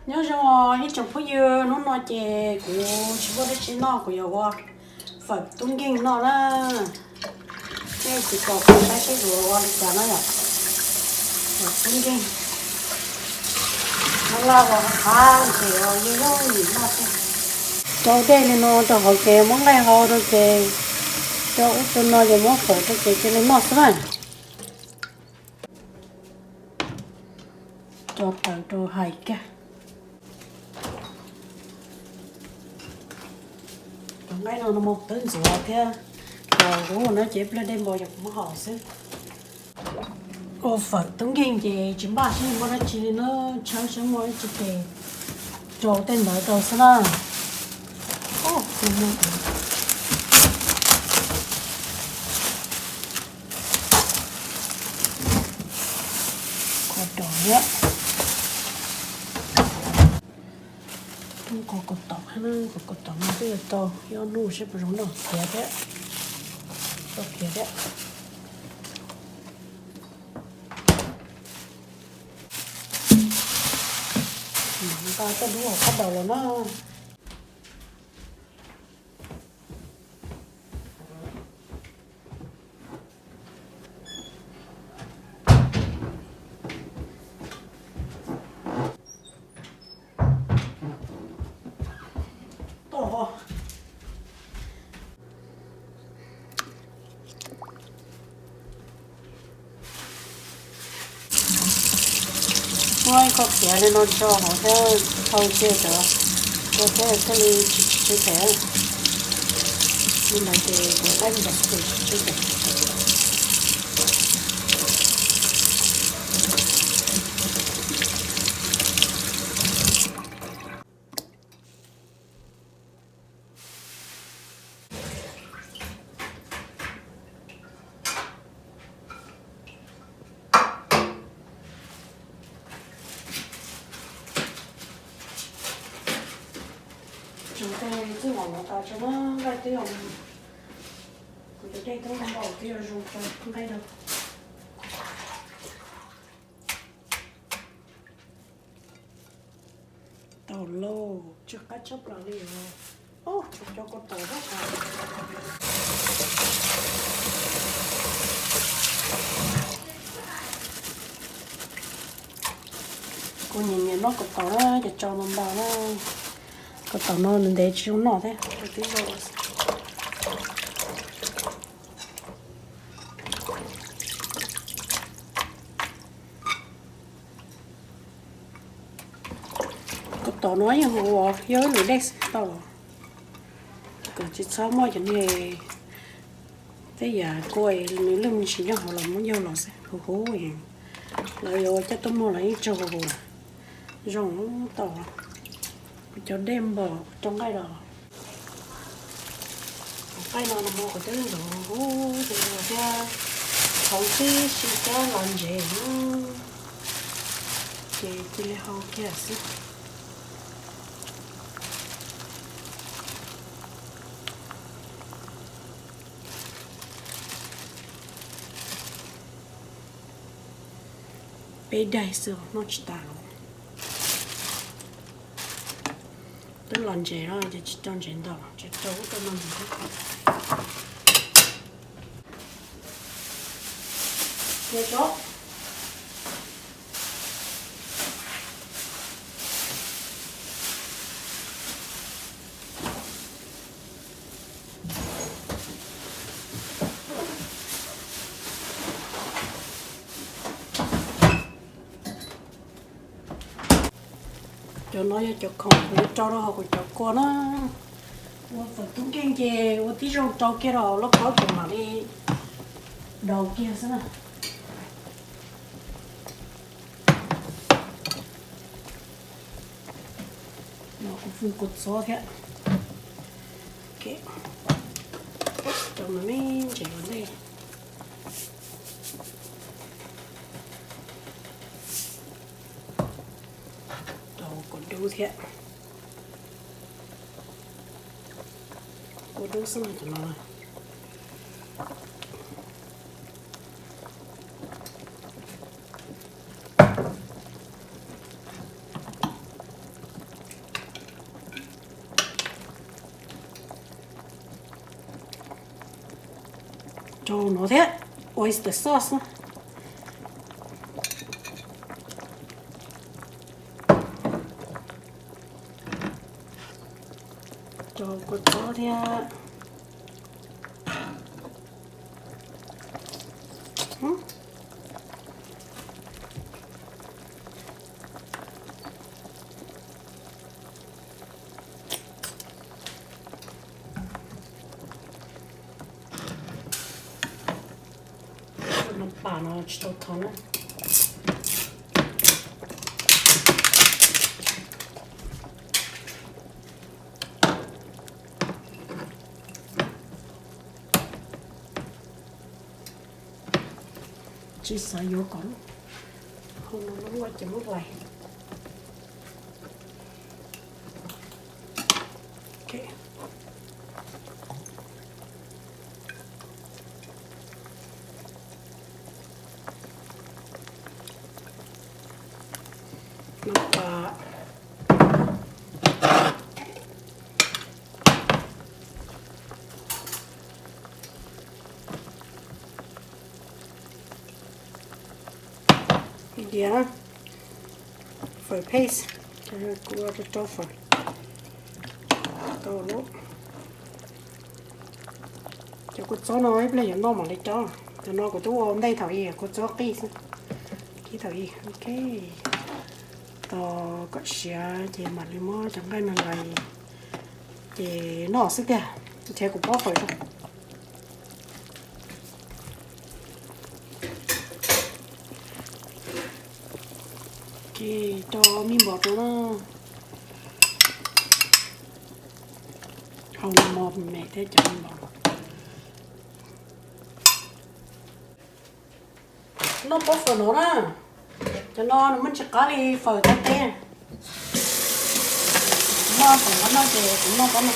Nyob zoo os ib tsoom phooj ywg, hnub no ces kuv tsis muaj dab tsi noj, kuv yuav ua fawm tub nkeeg noj na. Nej tiv tos kuv saib seb kuv ua li cas na yom. Fawm tub nkeeg no laj los qab ces yog yog nim noj xwb. Rau dej li no rau hauv ces muab nqaij hau rau ces rau ub rau no ces muab fawm rau ces cia li noj xwb na. Tso taws rau hais kiag. Cov nqaij no no mas twb ntxuav thiab, los kuv no ces ib pliag dej npo ces kuv muab hau xwb. Ua fawm tub nkeeg ces tsis npaj seb muaj dab tsi li na, tshawb seb muaj dab tsi ces rau tej ntawd rau xwb na. Qhov rau thiab. Qhov kaus tom, kaus tom no twb yuav tau ib ob hnub seb puas zoo noj, khiav thiab, tau khiav thiab. Nqa tej dub hauv qab daus los na. Muab ib qho khiav li no tso hauv thiab, thau kiag cov, thiaj li tsis tsis tsis them. Li ntawd ces kuv qaib ntawd ces tsis tsis them. Tsuas tej txij nqa no tas tso na, nqaij twb yog, kuv cov dej twb npau twb yog zoo rau nqaij rau. Tau lauj, tsw qab tshaj plaws li os. Ub, tshuav cov kaus taum xwb. Kuv nyiam nyiam noj kaus taum na, ces tsau ntau ntau na. Kaus taum no ntev ntev tsis zoo noj thiab, rau tib zoo. Kaus taum no yeej huv huv, yog ib lwm dej xwb tau. Kom tsis txhob muaj cov niag tej yam kua nws lwj me ntsis nyob hauv los muab yaug los xwb, huv huv. Lawv yuav ua coj tuaj muag los yeej tsawg huv huv lawm. Zoo tau. Kuv cov dej npog rau nqaij los. Kuv nqaij no los kuv twb ntxuav huv huv thiab, hauv tib si cab los ntsev na, ces cia li hau kiag xwb. Peb daig xwb noj tsis tas los. Twb los ntsev no ces tsis rau ntsev ntau, tsis rau ub rau no ntxiv thiab. Cia tso. Cov no yog cov khoom kuv yuav rau rau hauv kuv cov kua na. Ua fawm tub nkeeg ces ua tib zoo rau kiag rau hauv lauj kaub ces mam li daus kiag xwb na. Kuv fwj kua txob thiab. Rau me me ntsev ua ntej. Rau kua dub thiab. Kua dub xwb no cov no. Rau no thiab, oyster sauce na. Rau kua txob thiab. Noj pam no tsis tau thov na. Tsis xav yuav kom hau no lub ua ces muab hlais. Diav, fawm paste, kuv ua rau fawm tau lawm. Cov kua txob no ib pliag yuav noj mam li rau. Cov no kuv twb ua ua ntej thaum ub, kua txob qij xwb. Qij thaum ub, ok. Tos kom siav ces mam li muab cov nqaij no hlais ces noj xwb tiag. Nrhiav kuv pob fawm rau. Ces rau me npaum rau na. Hau mos me thiab cov me npaum. Noj pob fawm no na, cov no nws muaj tsis qab li fawm teb teb. Noj fawm no no ces kuv noj pob no.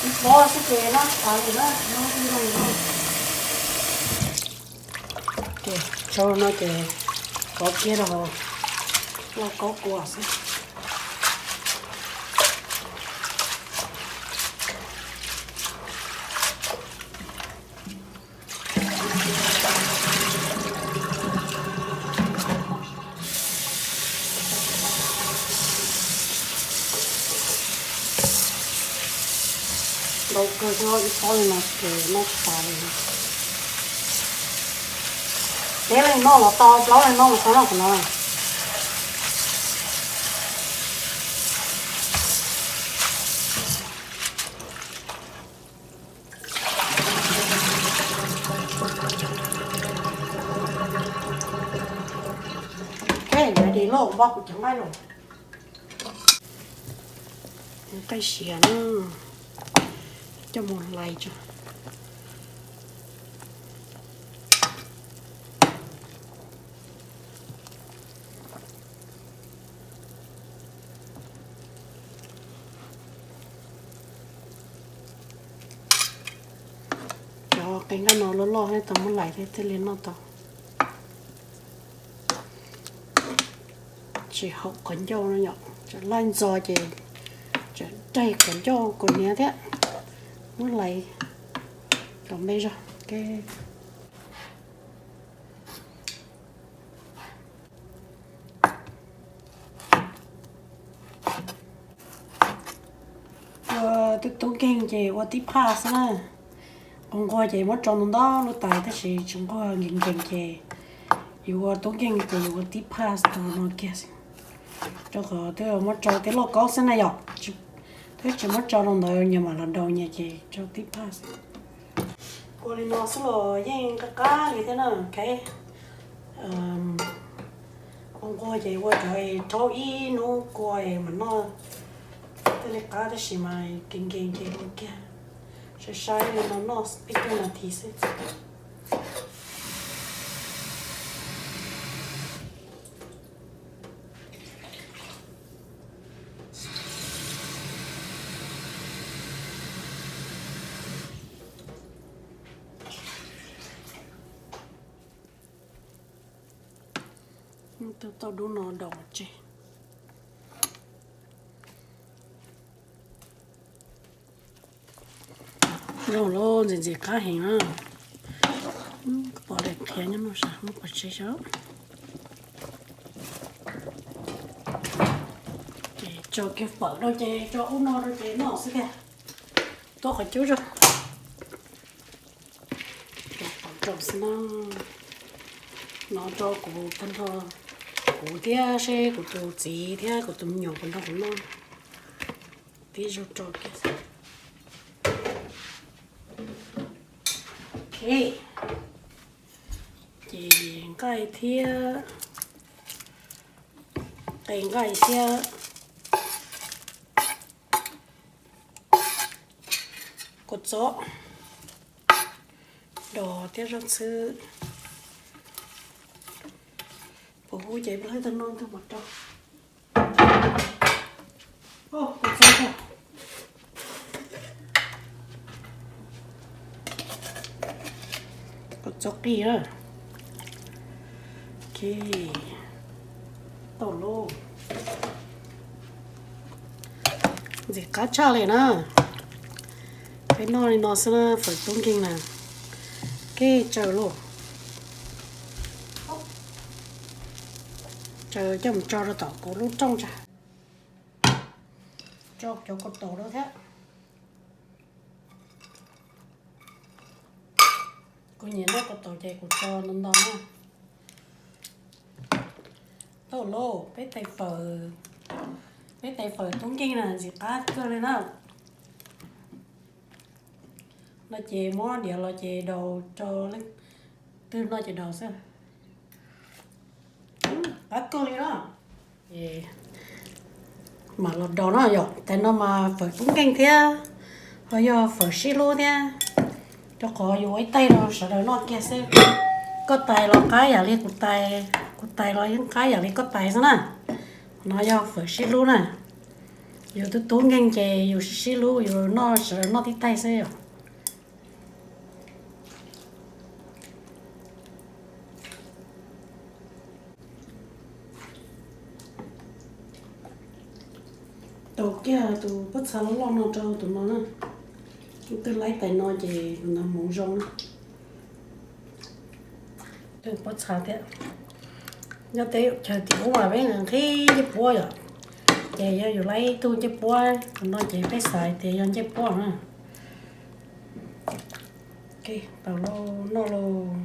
Ib pob xwb ces noj tsis tau li na, noj ib leeg no. Ces tso no ces kov kiag rau hauv lauj kaub kua xwb. Ntau kawg xwb, ib pob li no ces noj tsis tas li. Peb leeg noj los tau, plaub leeg noj los tau noj qhov no. Ok, ready lauj, npaj kuv cov nqaij los. Nqaij siav na, coj mus hlais tso. Cov qe nqaij no loj loj thiab, tau muab hlais thiab thiaj li noj tau. Tsis haum quav ncauj no yom, tseem laij ntxo ces tseem raug quav ncauj kuv hniav thiab. Muab hlais kom me zog. Ua tub tub nkeeg ces ua tib phaj xwb na. Ua nquag ces muab tso ntau ntau lub tais, tab sis tsis nquag nkees nkees ces yus ua tub nkeeg ces yus ua tib phaj tus no kiag xwb. Rau qhov twb muab tso tej lauj kaub xwb na yom, twb tsis muab tso rau ntawd nyias mam los daus nyias ces tso tib phaj xwb. Ua li no xwb los yeej qab qab li thiab na. Ua nquag ces ua cov rhaub ib hnub kua es mam noj. Thiaj li qab tab sis mas nkees nkees ces ua kiag sai sai li no noj peb caug nas this xwb. Tau dub no daus tseg. Zoo lawm, ntxim ntxim qab heev na. Pom daim qhiav nyob no sav, muab pov tseg saib. Ces tso kiag fawm rau ces tso ub no rau ces noj xwb tiag. Tuav qhov cub zog. Rau qhov rau xwb na. No rau kuv tag nrho, kuv thiab seb kuv tus txiv thiab kuv tus me nyuam puas nrog kuv noj. Tib zaug rau kiag. Ok. Ces nqaij thiab, qe nqaij thiab kua txob, dos thiab zaub txhwb. Puas huv ces peb tag no ntag mas rau. Kua txob, kua txob qij na. Ok, tau lauj. Ntxim qab tshaj li na. Peb noj li no xwb na, fawm tub nkeeg na. Ok, tsaws lauj. Tsaws coj mus tso rau tom kuv lub rooj tsa. Tso cov kua taum rau thiab. Kuv nyiam noj kua taum ces kuv tso ntau ntau na. Tau lauj, peb tais fawm, peb tais fawm tub nkeeg na ntxim qab kawg li na. No ces muab diav los ces daus rau leej twg noj ces daus xwb. Qab kawg li na. Mam los daus no yom, tais no mas fawm tub nkeeg thiab, ho yog fawm sib hlub thiab. Rau qhov yus ua ib tais rau sawv daws noj kiag xwb. Koj tais los qab yam li kuv tais, kuv tais los yeej qab yam li koj tais xwb na. No yog fawm sib hlub na. Yus tub tub nkeeg ces yus sib sib hlub, yus noj sawv daws noj tib tais xwb yom. Tau kiag tus pob txha loj loj no rau tus no na. Twb laib tais no ces tus ntawd hmoov zoo na. Tus pob txha thiab. Nyob teb chaws tim ub mas peb nqhis ncej puab yom. Ces yog yus laib ib tug ncej puab, tus no ces peb xav hais tias yog ncej puab na. Tau lauj, noj lauj.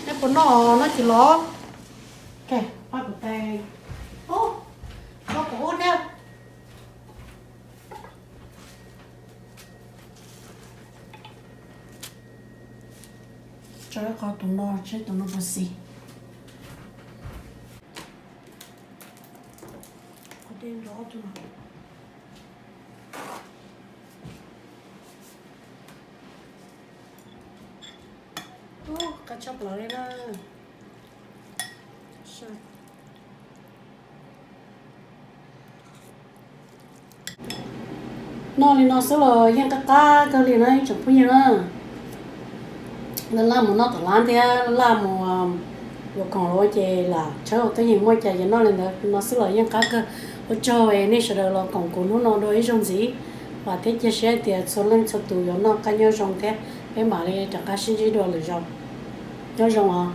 Neb puas noj, noj tsis los? Pab kuv tais, ub, pab kuv ub thiab. Tso qhov tus no seb tus no puas xis. Qhov dej nrov tus no. Ub, qab tshaj plaws li na. Noj li no xwb los yeej qab qab kawg li na ib tsoom phooj ywg na. Laj laj mus noj tom lab thiab laj mus ua khoom los ces lam tshawb ua tuab yeem muaj cas ces noj li ntawd no xwb los yeej qab kawg. Ua tsaug nej sawv daws los koom kuv hnub no dua ib zaug ntxiv. Vam thiab cia siab tias txhua leej txhua tus yuav noj qab nyob zoo thiab peb mam li rov qab sib ntsib dua lwm zaus. Nyob zoo os.